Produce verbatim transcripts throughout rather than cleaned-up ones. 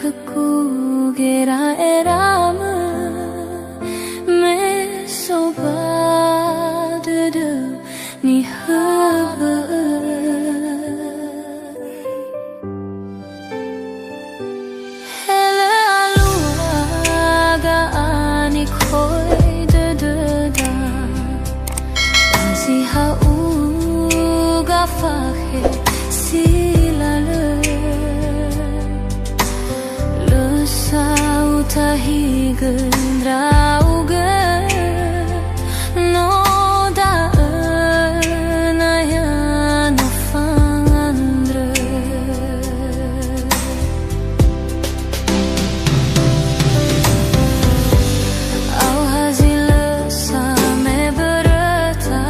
Khögu gera'eramö, me so ba dödöu niha bö'ö. He lö alua ga'anikhoi dödöda, ba zi ha'uga fakhe si lalö. Lö sa utahigö ndra'ugö, no da'ö na ya no fangandrö. Aoha zi lö same böröta,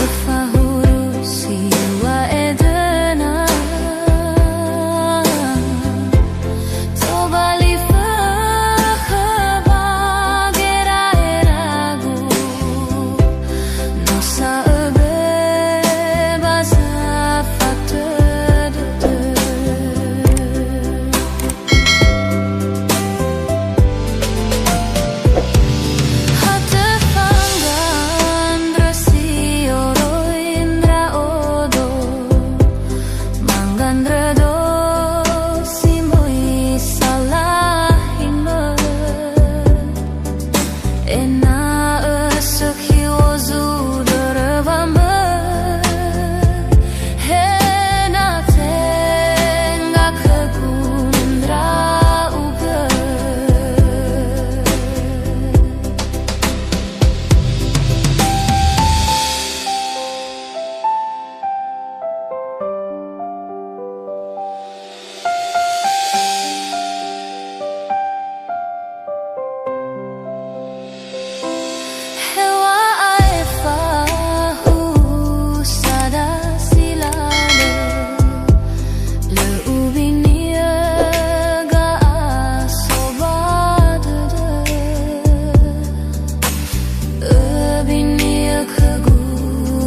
öfahurusi wa'edöna. Tobali fökhö ba gera'eragu, no sa'öbö ba zafatödödö. Ha töfangandrö si oroi ndra'odo, mangandrödo si möi salahimö. Ena'ö sökhi wozu dörö wamö, he na tenga khögu ndra'ugö. Hewa'ae fahuhusa dasi lalö, lö ubinia ga'aso ba dödö. Öbini khögu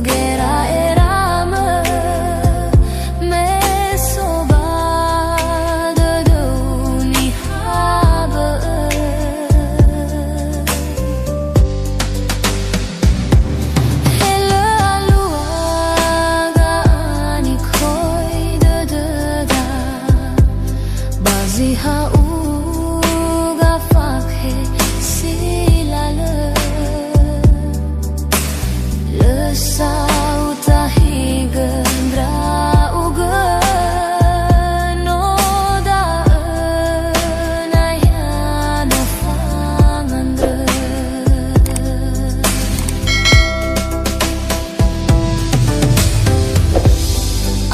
gera'eramö, me so ba dödöu niha bö'ö. He lö alua ga'anikhoi dödöda, ba zi ha'uga fakhe si lalö. Lö sa utahigö ndra'ugö, no da'ö na ya no fangandrö.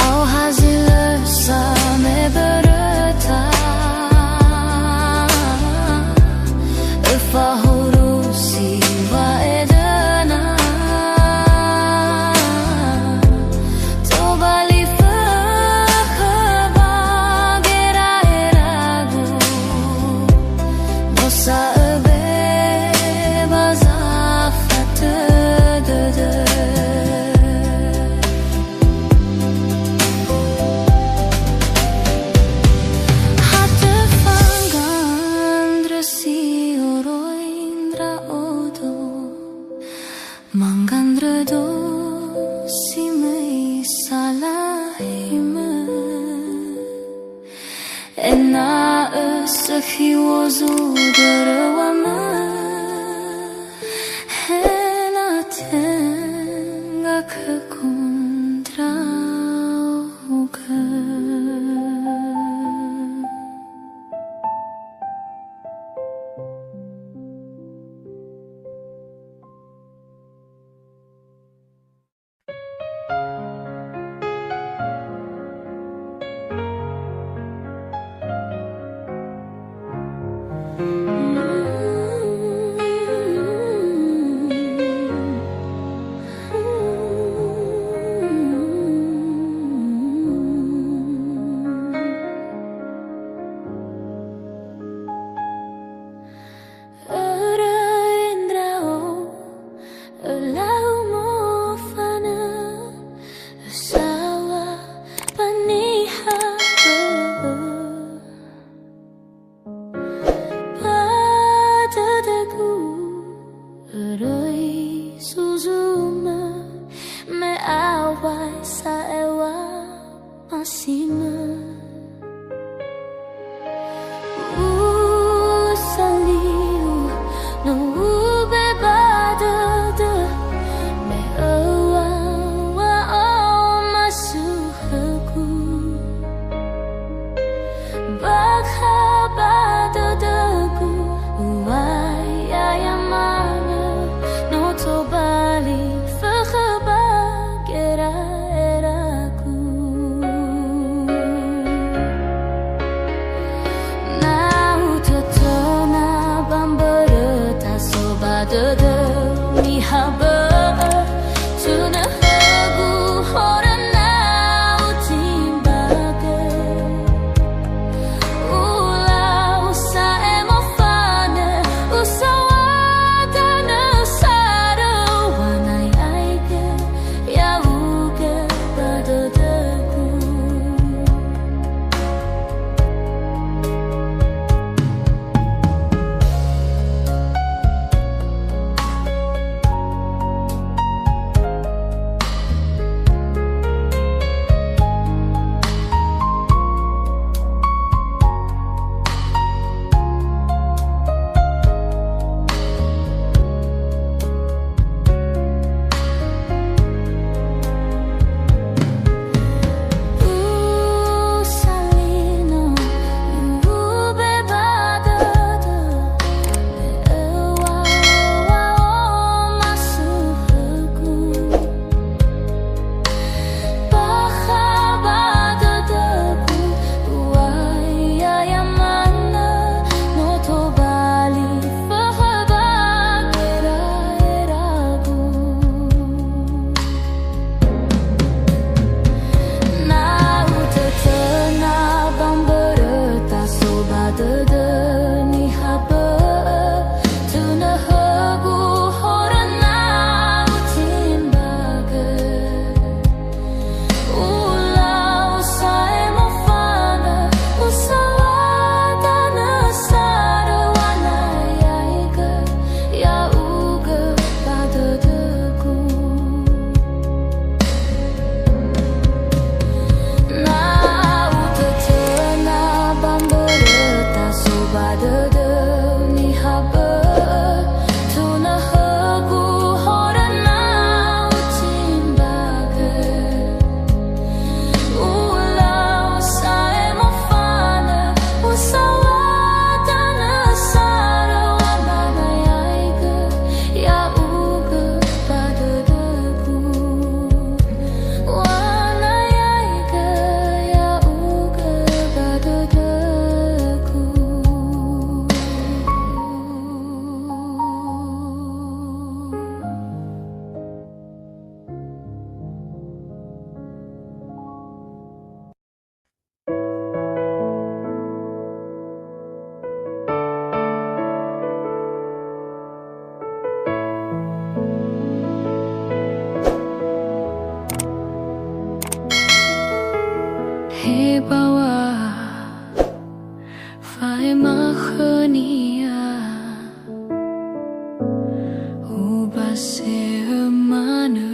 Aoha zi lö same böröta, öfahurusi wa'edöna. Tobali fökhö ba gera'eragu, no sa'öbö ba zafatödödö. Ha töfangandrö si oroi ndra'odo, mangandrödo si möi salahimö. Ena'ö sökhi wozu dörö wamö, he na tenga khögu ndra'ugö. Dima. Usaliu, no ube ba dödö, me öŵa'ö wa'omasukhögu. Bakha ba dödögu, uŵa'ö ya'ia manö, no tobali fö khö ba gera'eragu. Na utötöna ba mböröta so ba dödö niha bö'ö, tunöhögu horö na utimbagö. Ulau sa'ae mofanö, usaŵa danö sarö, wanaiaigö ya'ugö ba dödögu. Bakha ba dödögu, uŵa'ö ya'ia manö, no tobali fö khö ba gera'eragu. Na utötöna ba mböröta so ba dödö niha bö'ö, tunöhögu horö na utimbagö. Ulau sa'ae mofanö, usaŵa danö sarö, wanaiaigö ya'ugö ba dödögu. Na utötöna ba mböröta so ba dödö niha bö'ö, tunöhögu horö na utimbagö. Ulau sa'ae mofanö, usaŵa danö sarö, wanaiaigö ya'ugö ba dödögu. Wanaiaigö ya'ugö ba dödögu. He baŵa fa'ema khönia, ubase'ö manö.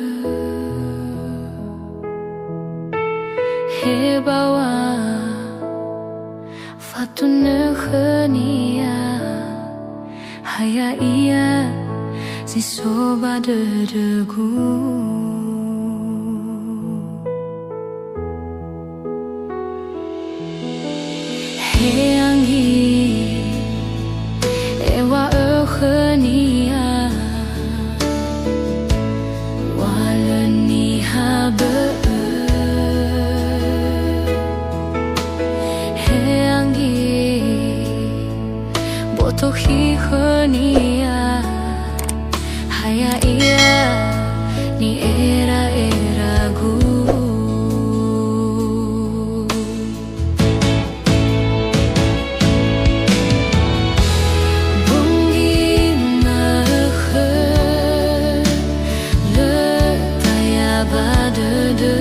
He baŵa fatunö khönia, ha ya'ia zi so ba dödögu. He angi, eŵa'ö khönia, wa lö niha bö'ö. He angi, boto khi khönia, ha ya'ia ni'era'eragu. Bongi na ökhö, lö taya ba dödö.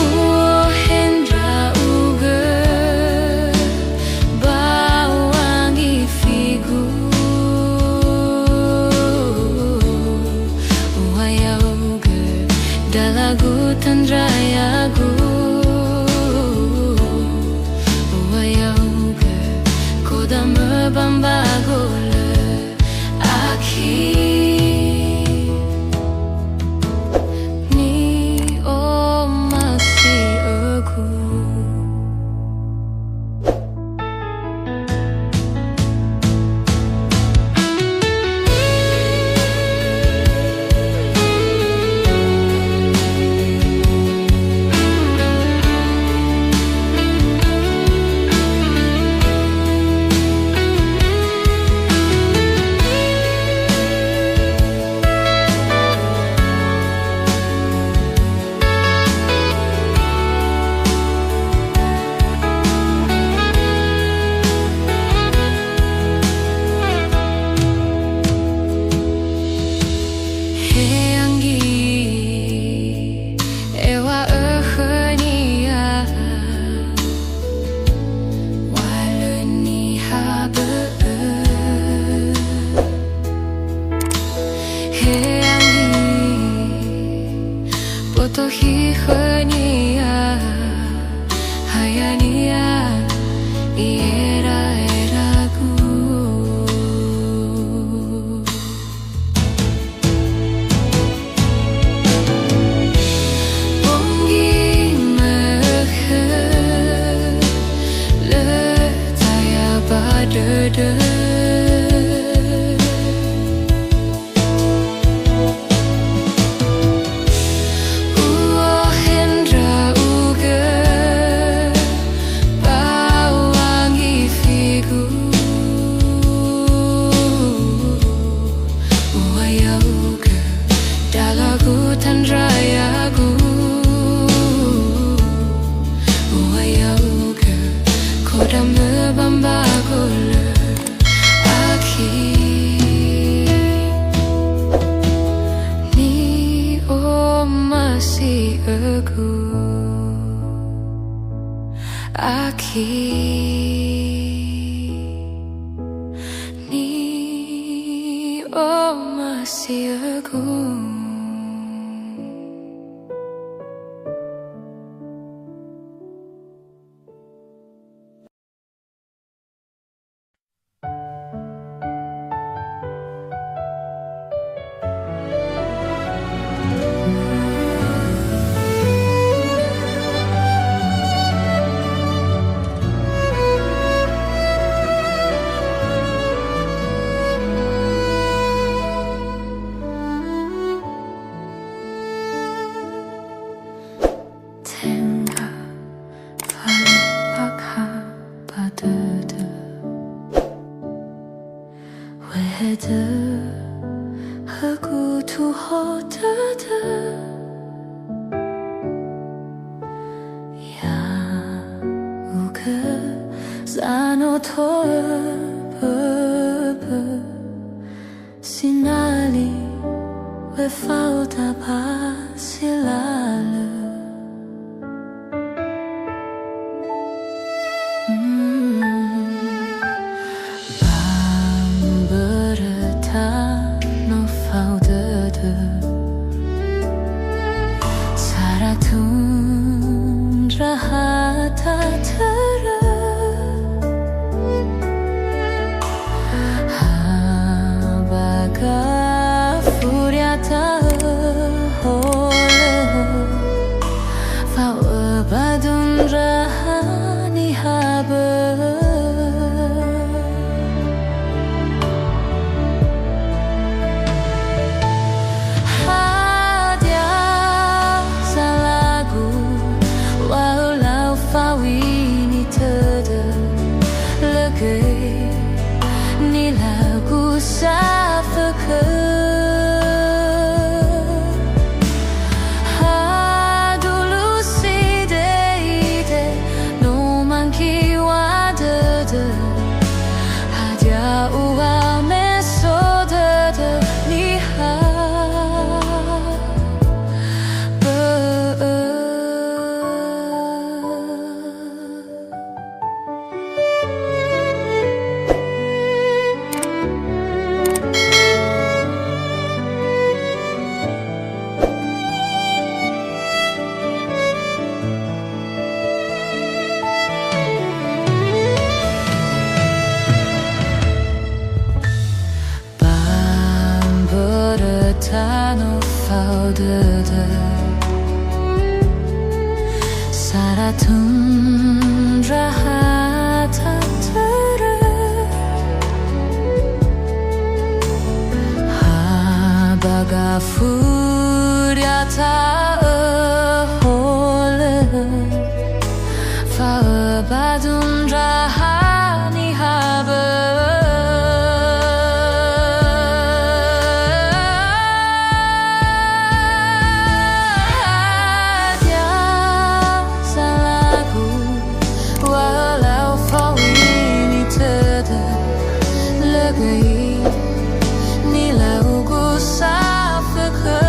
U'ohe ndra'o Agu tandrayagu, uwayaugö kodamö ba mbago lö akhi ni'omasi'ögu. He anggi, eŵa'ö khönia, wa lö niha bö'ö. He anggi, botohi khönia, ha ya'ia i'era'eragu. Bongi mökhö, lö taya ba dödö. U'ohe ndra'ugö ba u'angifigu. Uwayaugö dalagu tandrayagu. Uwayaugö kodamö ba mbago lö akhi ni'omasi'ögu. Akhi ni'omasi'ögu. Tenga falö bakha ba dödö. Wehe dödögu tuho dödö. Ya'ugö zanoto'ö böbö. Sinali we fauda ba si lalö. Mm. Ba mböröta no fao dödö. Sara tundra ha tatörö. Ha ba gafuria ta'ö holö, No fao dödö, sara tundra ha tatörö. Ha ba gafuria ta'öholö, fa'ö ba dundra ha niha bö'ö. Hadia zalagu, wa ölau fao ini tödö, lö göi nilaugu safökhö.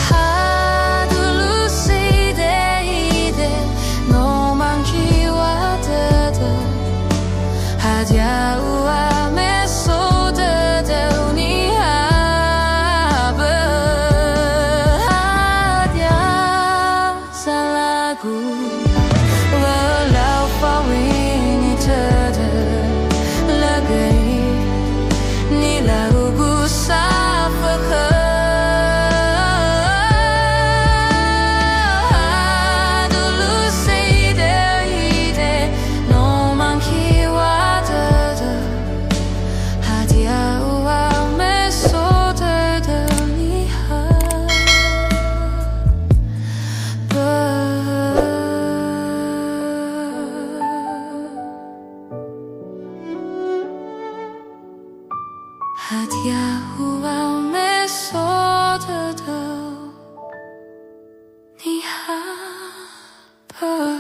Hadulu sideide, no mangiŵa dödö. Hadia ua me so dödöu niha bö'ö? Hadia zalagu, wa ölau fao ini tödö, lö göi nilaugu safökhö. Hadulu sideide, no mangiŵa dödö. Hadia ua me so dödöu niha bö'ö? Hadia ua me so dödöu niha bö'ö?